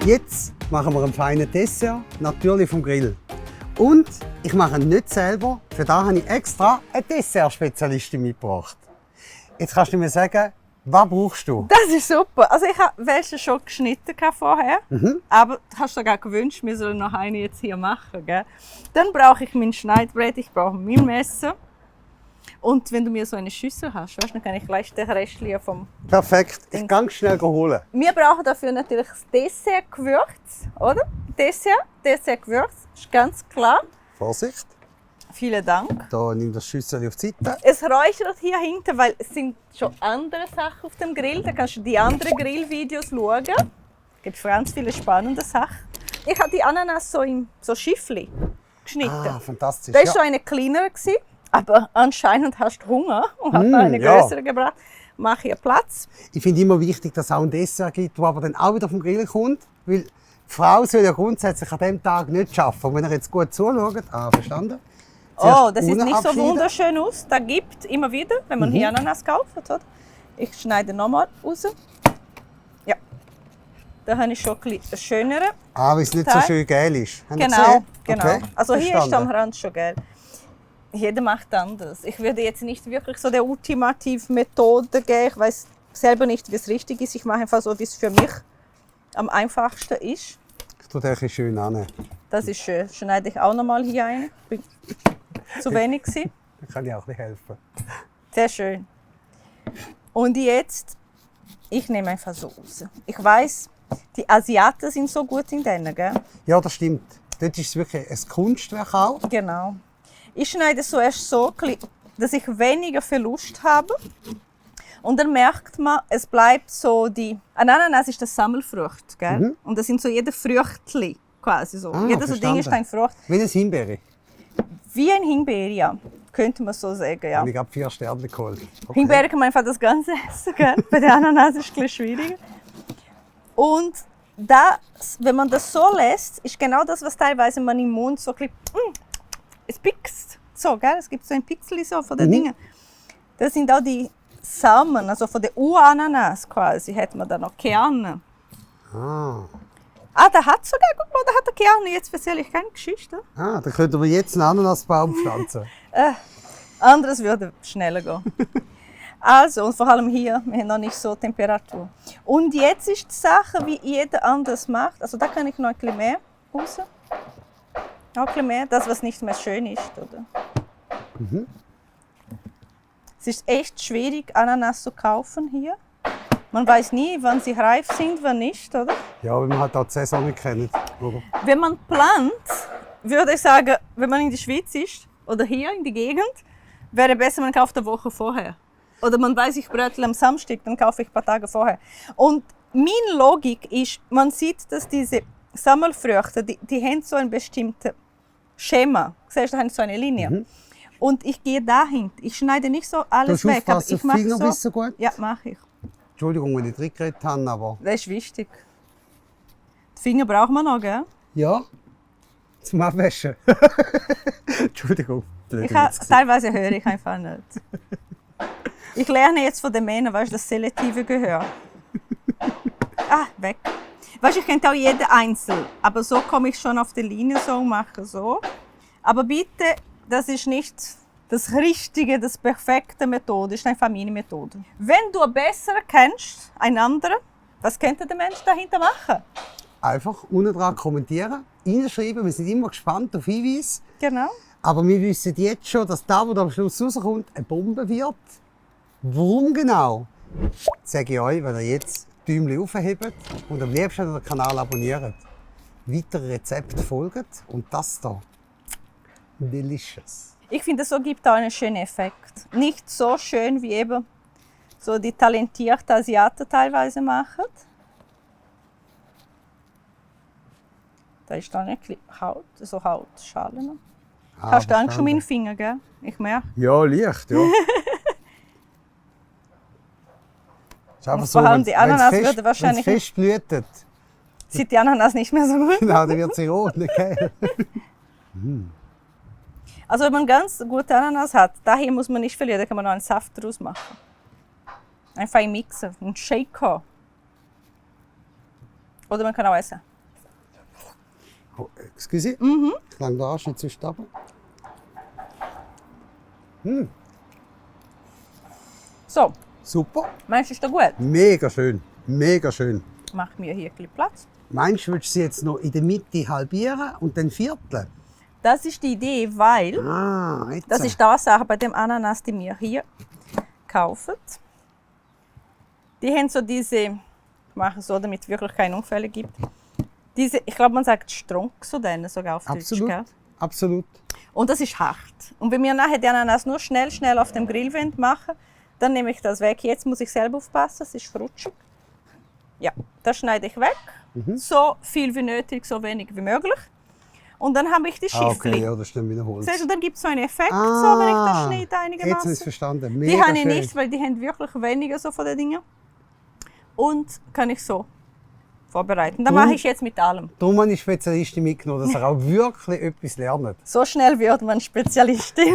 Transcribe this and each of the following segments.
Jetzt machen wir einen feinen Dessert, natürlich vom Grill. Und ich mache ihn nicht selber, für das habe ich extra eine Dessert-Spezialistin mitgebracht. Jetzt kannst du mir sagen, was brauchst du? Das ist super. Also ich habe welche schon geschnitten vorher, aber du hast sogar gewünscht, wir sollen noch eine jetzt hier machen. Gell? Dann brauche ich mein Schneidbrett, ich brauche mein Messer. Und wenn du mir so eine Schüssel hast, weißt, dann kann ich gleich den Rest vom... Perfekt, ich kann schnell holen. Wir brauchen dafür natürlich das Dessertgewürz, oder? Dessertgewürz, ist ganz klar. Vorsicht. Vielen Dank. Da nimm das Schüssel auf die Seite. Es räuchert hier hinten, weil es sind schon andere Sachen auf dem Grill. Da kannst du die anderen Grillvideos schauen. Es gibt ganz viele spannende Sachen. Ich habe die Ananas so in so Schiffli geschnitten. Ah, fantastisch. Das war so eine kleinere, aber anscheinend hast du Hunger und habe eine größere gebracht. Mach hier Platz. Ich finde immer wichtig, dass es auch ein Dessert gibt, das aber dann auch wieder vom Grill kommt. Weil die Frau soll ja grundsätzlich an diesem Tag nicht arbeiten. Und wenn ihr jetzt gut zuschaut, verstanden? Oh, das sieht nicht so wunderschön aus. Da gibt immer wieder, wenn man hier Ananas kauft. Oder? Ich schneide nochmal raus. Ja. Da habe ich schon ein bisschen schönere. Weil es nicht so schön gel ist. Genau. Okay. Also hier ist am Rand schon gel. Jeder macht anders. Ich würde jetzt nicht wirklich so der ultimative Methode gehen. Ich weiß selber nicht, wie es richtig ist. Ich mache einfach so, wie es für mich am einfachsten ist. Ich tue den schön an. Das ist schön. Schneide ich auch nochmal hier ein. Zu wenig gewesen. Da kann ich auch nicht helfen. Sehr schön. Und jetzt, ich nehme einfach so raus. Ich weiss, die Asiaten sind so gut in denen, gell? Ja, das stimmt. Dort ist es wirklich ein Kunstwerk auch. Genau. Ich schneide es zuerst so, dass ich weniger Verlust habe. Und dann merkt man, es bleibt so die... Ein Ananas ist das Sammelfrucht, gell? Und das sind so jede Früchtli quasi so. Jedes so Ding ist ein Frucht. Wie ein Himbeere. Wie ein Himbeere, ja. Könnte man so sagen, ja. Und ich habe 4 Sterne geholt. Okay. Himbeere kann man einfach das Ganze essen, gell? Bei der Ananas ist es ein bisschen schwieriger. Und das, wenn man das so lässt, ist genau das, was teilweise man im Mund so ein bisschen... es pickst. So, gell? Es gibt so ein Pixel so von den Dingen. Das sind auch die Samen, also von der Urananas quasi, hat man da noch Kerne. Da hat sogar, guck mal, da hat er Kerne. Jetzt erzähle ich keine Geschichte. Da könnten wir jetzt einen Ananasbaum pflanzen. Anderes würde schneller gehen. Also, und vor allem hier, wir haben noch nicht so Temperatur. Und jetzt ist die Sache, wie jeder anders macht. Also da kann ich noch ein bisschen mehr raus. Auch ein bisschen mehr, das, was nicht mehr schön ist, oder? Es ist echt schwierig, Ananas zu kaufen hier. Man weiß nie, wann sie reif sind, wann nicht, oder? Ja, weil man halt auch die Saison nicht kennt. Oder? Wenn man plant, würde ich sagen, wenn man in der Schweiz ist oder hier in der Gegend, wäre besser, man kauft eine Woche vorher. Oder man weiß, ich brötle am Samstag, dann kaufe ich ein paar Tage vorher. Und meine Logik ist, man sieht, dass diese Sammelfrüchte, die haben so ein bestimmtes Schema. Siehst du, da haben so eine Linie. Und ich gehe dahin. Ich schneide nicht so alles weg. Aber ich mache so. Bist du gut? Ja, mache ich. Entschuldigung, wenn ich drin geredet habe, aber... Das ist wichtig. Die Finger braucht man noch, gell? Ja, zum Abwaschen. Entschuldigung. Teilweise höre ich einfach nicht. Ich lerne jetzt von den Männern, weißt du, das selektive Gehör. Weg. Weißt du, ich kenne auch jeden einzeln. Aber so komme ich schon auf die Linie so und mache so. Aber bitte, das ist nicht das richtige, das perfekte Methode, das ist eine Familienmethode. Wenn du besser kennst, einen anderen, was könnte der Mensch dahinter machen? Einfach unten dran kommentieren, reinschreiben, wir sind immer gespannt auf Hinweise. Genau. Aber wir wissen jetzt schon, dass da, wo am Schluss rauskommt, eine Bombe wird. Warum genau? Das sage ich euch, wenn ihr jetzt die Däumchen aufhebt und am liebsten den Kanal abonniert. Weitere Rezepte folgen und das hier. Delicious. Ich finde, so gibt auch einen schönen Effekt. Nicht so schön, wie eben so die talentierten Asiaten teilweise machen. Da ist dann ein bisschen Haut, so Hautschale noch. Hast du Angst um meinen Finger, gell? Ich merke. Ja, leicht, ja. Ist einfach so, vor allem die Ananas würde wahrscheinlich... Wenn es fest blühtet. Sieht die Ananas nicht mehr so gut. Genau, dann wird sie rot, nicht geil. Also wenn man ganz gute Ananas hat, daher muss man nicht verlieren, da kann man noch einen Saft daraus machen. Einfach einen Mixer, einen Shaker. Oder man kann auch essen. Oh, excuse. Ich lang da schon zwischen runter. So, Super. meinst du, ist das gut? Mega schön. Mega schön. Mach mir hier ein bisschen Platz. Meinst du, willst du sie jetzt noch in der Mitte halbieren und dann vierteln? Das ist die Idee, weil Jetzt. das ist das Sache bei dem Ananas, die wir hier kaufen. Die haben so diese, ich mache es so, damit es wirklich keine Unfälle gibt. Diese, ich glaube, man sagt Strunk zu denen sogar auf Absolut. Deutsch. Gell? Absolut. Und das ist hart. Und wenn wir nachher die Ananas nur schnell auf dem Grill machen, dann nehme ich das weg. Jetzt muss ich selber aufpassen, es ist frutschig. Ja, das schneide ich weg. So viel wie nötig, so wenig wie möglich. Und dann habe ich die Schiffli. Okay, ja, das stimmt wiederholt. Siehst du, dann gibt es so einen Effekt, so, wenn ich das schneide Jetzt habe ich es einigermaßen. verstanden. Die Mega habe ich schön. nicht, weil die haben wirklich weniger so von den Dingen. Und kann ich so vorbereiten. Das mache ich jetzt mit allem. Darum habe ich Spezialisten mitgenommen, dass er auch wirklich etwas lernt. So schnell wird man Spezialistin.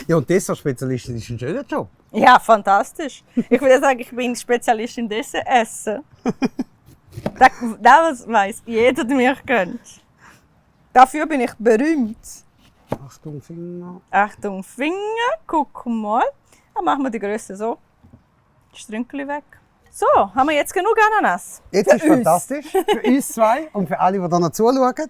Ja, und Dessert-Spezialistin ist ein schöner Job. Ja, fantastisch. Ich würde sagen, ich bin Spezialistin in Dessert essen. Das weiß jeder, der mich kennt. Dafür bin ich berühmt. Achtung, Finger. Achtung, Finger, guck mal. Dann machen wir die Größe so. Die Strünkel weg. So, haben wir jetzt genug Ananas? Jetzt Für ist uns. fantastisch. Für uns zwei und für alle, die da noch zuschauen.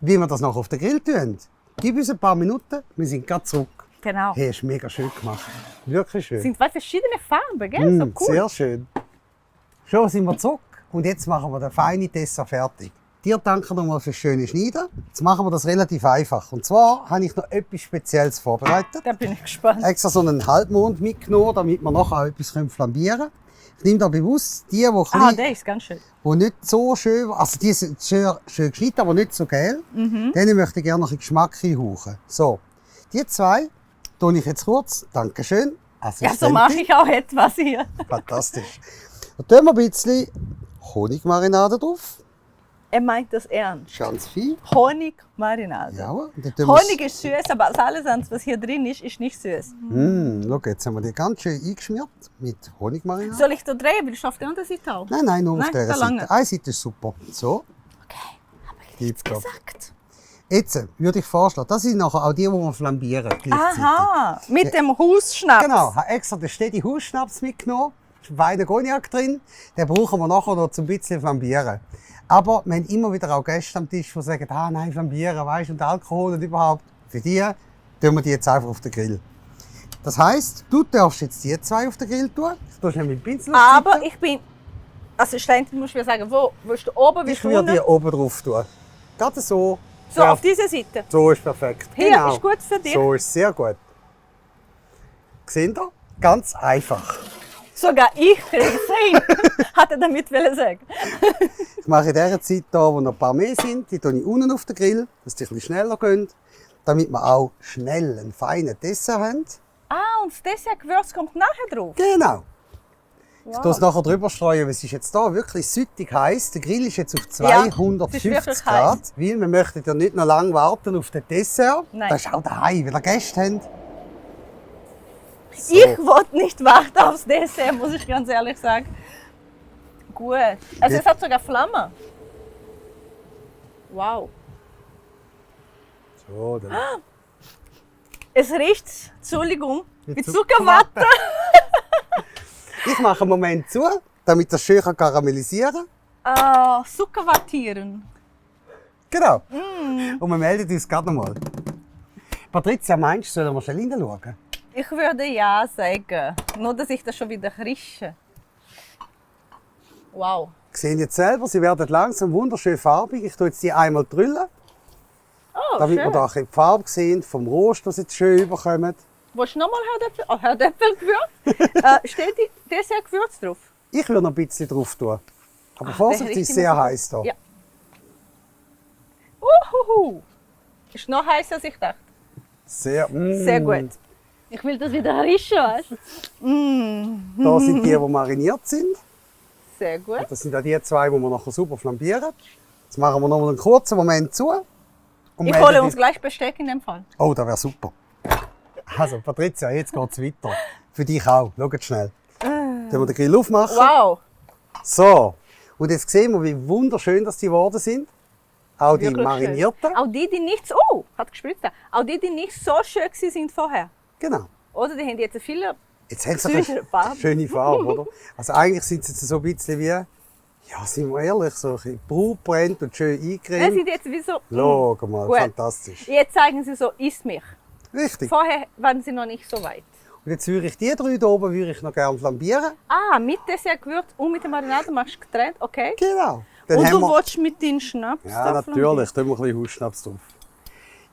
Wie wir das noch auf den Grill tun. Gib uns ein paar Minuten, wir sind gerade zurück. Genau. Hey, ist mega schön gemacht. Wirklich schön. Es sind zwei verschiedene Farben, gell? So cool. Sehr schön. Schon sind wir zurück und jetzt machen wir den feinen Dessert fertig. Dir danke nochmal fürs schöne Schneiden. Jetzt machen wir das relativ einfach. Und zwar habe ich noch etwas Spezielles vorbereitet. Da bin ich gespannt. Extra so einen Halbmond mitgenommen, damit wir nachher auch etwas flambieren können. Ich nehme da bewusst die, Der ist ganz schön. die nicht so schön, also die sind schön geschnitten, aber nicht so gel. Denen möchte ich gerne noch ein Geschmack einhauchen. So, die zwei tue ich jetzt kurz. Dankeschön. Ja, so mache ich auch etwas hier. Fantastisch. Dann tun wir ein bisschen Honigmarinade drauf. Er meint das ernst. Ganz viel. Honigmarinade. Ja, und dann tun wir's- Honig ist süß, aber alles andere, was hier drin ist, ist nicht süß. Schau, jetzt haben wir die ganz schön eingeschmiert mit Honigmarinade. Soll ich da drehen? Willst du auf der anderen Seite auch? Nein, nur auf Nein, dieser da lange. Seite. Eine Seite ist super. So, Okay, habe ich gibt's glaub. gesagt. Jetzt würde ich vorschlagen, das sind nachher auch die wir flambieren. Gleichzeitig. Aha, mit dem Hausschnaps. Genau, ich habe extra den Steady Hausschnaps mitgenommen. Weiden Cognac drin. Den brauchen wir nachher noch zum bisschen flambieren. Aber wir haben immer wieder auch Gäste am Tisch, die sagen, nein, flambieren, weißt du, und Alkohol und überhaupt. Für die tun wir die jetzt einfach auf den Grill. Das heisst, du darfst jetzt die zwei auf den Grill tun. Ich tue schnell mit dem Pinsel auf die Aber Seite. ich bin Assistentin, musst du mir sagen, wo willst du oben, Ich willst du würde unten? die oben drauf tun. Gerade so. So, Ja, auf dieser Seite. so ist perfekt. Hier Genau. ist gut für dich. So ist sehr gut. Seht ihr? Ganz einfach. Sogar ich kriege es hin. Hat er damit sagen. Ich mache in der Zeit, da, wo noch ein paar mehr sind, die tue ich unten auf den Grill, dass die ein bisschen schneller gehen, damit wir auch schnell einen feinen Dessert haben. Ah, und das Dessertgewürz kommt nachher drauf. Genau. Ich Wow. tue es nachher drüber streuen, weil es ist jetzt hier wirklich süttig heiß. Der Grill ist jetzt auf Ja, es ist 250 wirklich Grad, heiß. weil wir möchten ja nicht noch lange warten auf den Dessert. Nein. Das ist auch daheim, wenn wir Gäste haben. So. Ich wollte nicht warten aufs Dessert, muss ich ganz ehrlich sagen. Gut. Also es hat sogar Flamme. Wow. So, dann. Es riecht, Entschuldigung, Mit wie Zuckerwatte. Zuckerwatte. Ich mache einen Moment zu, damit das schön karamellisieren kann. Zuckerwattieren. Genau. Mm. Und wir melden uns gerade nochmal. Patricia, meinst du, sollen wir schnell hineinschauen? Ich würde ja sagen. Nur, dass ich das schon wieder rieche. Wow. Sie sehen jetzt selber, sie werden langsam wunderschön farbig. Ich tue jetzt die einmal drüllen, Oh, damit schön. wir da ein bisschen die Farbe sehen vom Rost, das sie jetzt schön überkommen. Willst du nochmal Herdöpfel? Oh, Herdöpfelgewürz? Steht Dessertgewürz drauf? Ich würde noch ein bisschen drauf tun. Aber Ah, Vorsicht, der es ist riecht sehr immer so heiß hier. Ja. Ist noch heißer als ich dachte. Sehr, Sehr gut. Ich will das wieder riechen, weißt du? Da sind die, die mariniert sind. Sehr gut. Das sind auch die zwei, die wir nachher super flambieren. Jetzt machen wir noch mal einen kurzen Moment zu. Und Ich melden hole uns uns- gleich Besteck in dem Fall. Oh, das wäre super. Also, Patricia, jetzt geht es weiter. Für dich auch. Schau schnell. Können wir den Grill aufmachen? Wow. So. Und jetzt sehen wir, wie wunderschön das die geworden sind. Auch die Wirklich marinierten. schön. Auch die nicht so, hat gespritzt. Auch die nicht so schön sind vorher. Genau. Oder die haben jetzt viele Jetzt haben sie eine süßere Farbe. schöne Farbe, oder? Also eigentlich sind sie jetzt so ein bisschen wie, ja, sind wir ehrlich, so ein bisschen braunbrennt und schön Die eingecremt. sind jetzt wie so. Schau mal, Gut. fantastisch. Jetzt zeigen sie so, isst mich. Richtig. Vorher waren sie noch nicht so weit. Und jetzt würde ich die drei hier oben würde ich noch gerne flambieren. Ah, mit Dessertgewürz und mit der Marinade machst du getrennt, okay. Genau. Dann Und haben du wir, willst mit den Schnaps ja, da natürlich, tun wir ein bisschen Hausschnaps drauf.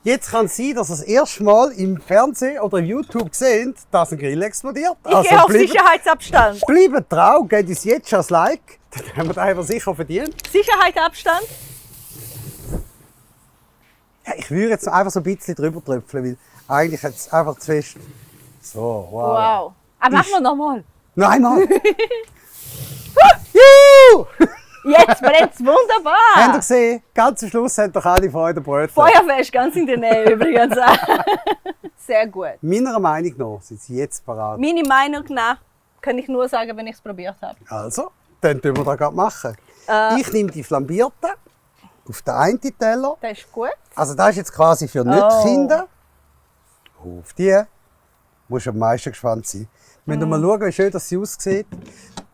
Jetzt kann es sein, dass ihr das erste Mal im Fernsehen oder auf YouTube seht, dass ein Grill explodiert. Ich gehe auf bleibt, Sicherheitsabstand. bleibt trau, gebt uns jetzt schon ein Like. Dann haben wir das sicher verdient. Sicherheitsabstand. Ja, ich würde jetzt einfach so ein bisschen drüber tröpfeln, weil eigentlich hat es einfach zu fest. So, wow. Wow. Aber machen wir nochmal. Noch einmal. Juhu! Jetzt brennt es wunderbar. Habt ihr gesehen? Ganz am Schluss haben doch alle Freude Brötchen. Feuerwehr ist ganz in der Nähe übrigens. Sehr gut. Meiner Meinung nach sind sie jetzt parat. Meine Meinung nach kann ich nur sagen, wenn ich es probiert habe. Also, dann tun wir das gerade machen. Ich nehme die flambierten auf den einen Teller. Das ist gut. Also das ist jetzt quasi für Nicht-Kinder. Auf die musst du am meisten gespannt sein. Wir müssen mal schauen, wie schön das sie aussieht.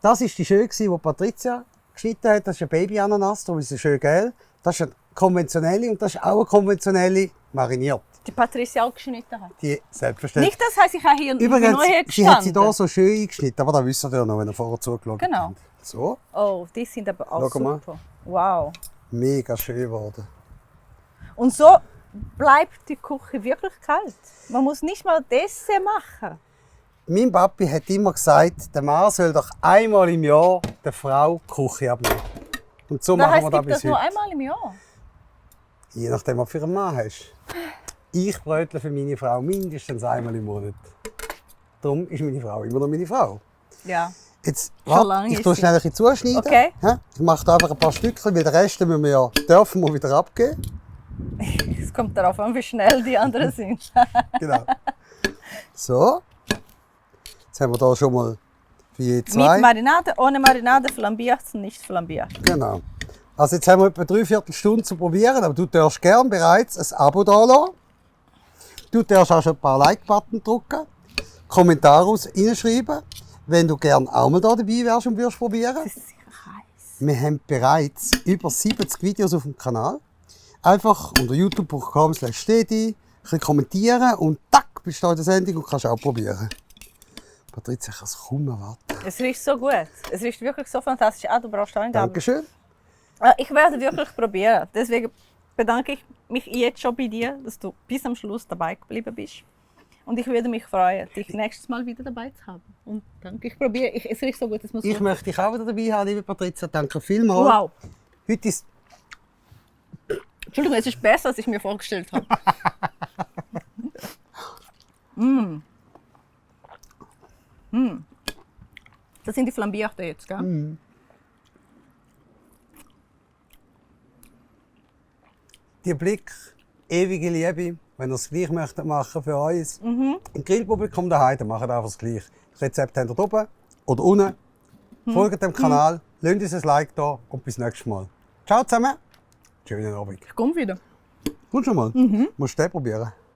Das war die schön, die Patricia geschnitten hat. Das ist eine Baby-Ananas, darum ist sie schön gelb. Das ist eine konventionelle und das ist auch eine konventionelle mariniert. Die Patricia auch geschnitten hat. Die selbstverständlich. Nicht, das heisst, ich habe hier Übrigens, neu sie hat sie gestanden. hier so schön eingeschnitten, aber das wisst ihr ja noch, wenn ihr vorher zugeschaut Genau. habt. So, Oh, die sind aber auch Schau mal. super. Wow. mega schön geworden. Und so bleibt die Küche wirklich kalt. Man muss nicht mal Dessert machen. Mein Papi hat immer gesagt, der Mann soll doch einmal im Jahr der Frau die Küche abnehmen. Und so Das machen heisst, wir das gibt bis das nur heute. einmal im Jahr. Je nachdem, was du für einen Mann hast. Ich brötle für meine Frau mindestens einmal im Monat. Darum ist meine Frau immer noch meine Frau. Ja. Jetzt, Schon warte, lange ich ist tue sie. schnell ein bisschen zuschneiden. Okay. Hä? Ich mache da einfach ein paar Stückchen, weil den Rest müssen wir ja, dürfen wir wieder abgeben. Es kommt darauf an, wie schnell die anderen sind. Genau. So. Jetzt haben wir hier schon mal für je Mit zwei. Marinade, ohne Marinade, flambiert und nicht flambiert. Genau. Also jetzt haben wir etwa 3/4 Stunde zu probieren, aber du darfst gern bereits ein Abo da lassen. Du darfst auch schon ein paar Like-Button drücken, Kommentare reinschreiben, wenn du gern auch mal da dabei wärst und würdest probieren. Das ist sicher heiß. Wir haben bereits über 70 Videos auf dem Kanal. Einfach unter youtube.com/steady ein bisschen kommentieren und tack, bist du da in der Sendung und kannst auch probieren. Patricia, ich kann es kaum erwarten. Es riecht so gut. Es riecht wirklich so fantastisch. Ah, du brauchst auch einen Gabel. Dankeschön. Ich werde wirklich probieren. Deswegen bedanke ich mich jetzt schon bei dir, dass du bis am Schluss dabei geblieben bist. Und ich würde mich freuen, dich nächstes Mal wieder dabei zu haben. Und danke, ich probiere. Es riecht so gut, es muss Ich gut. möchte dich auch wieder dabei haben, liebe Patricia. Danke vielmals. Wow. Heute ist Entschuldigung, es ist besser, als ich mir vorgestellt habe. Das sind die Flambierten jetzt, gell? der Blick, ewige Liebe, wenn ihr es gleich möchtet machen für uns. Im Grillpublikum daheim, dann macht einfach das gleich. Das Rezept habt ihr da oben oder unten. Folgt dem Kanal, lasst uns ein Like da und bis nächstes Mal. Ciao zusammen. Schönen Abend. Ich komme wieder. Komm schon mal. Musst du den probieren?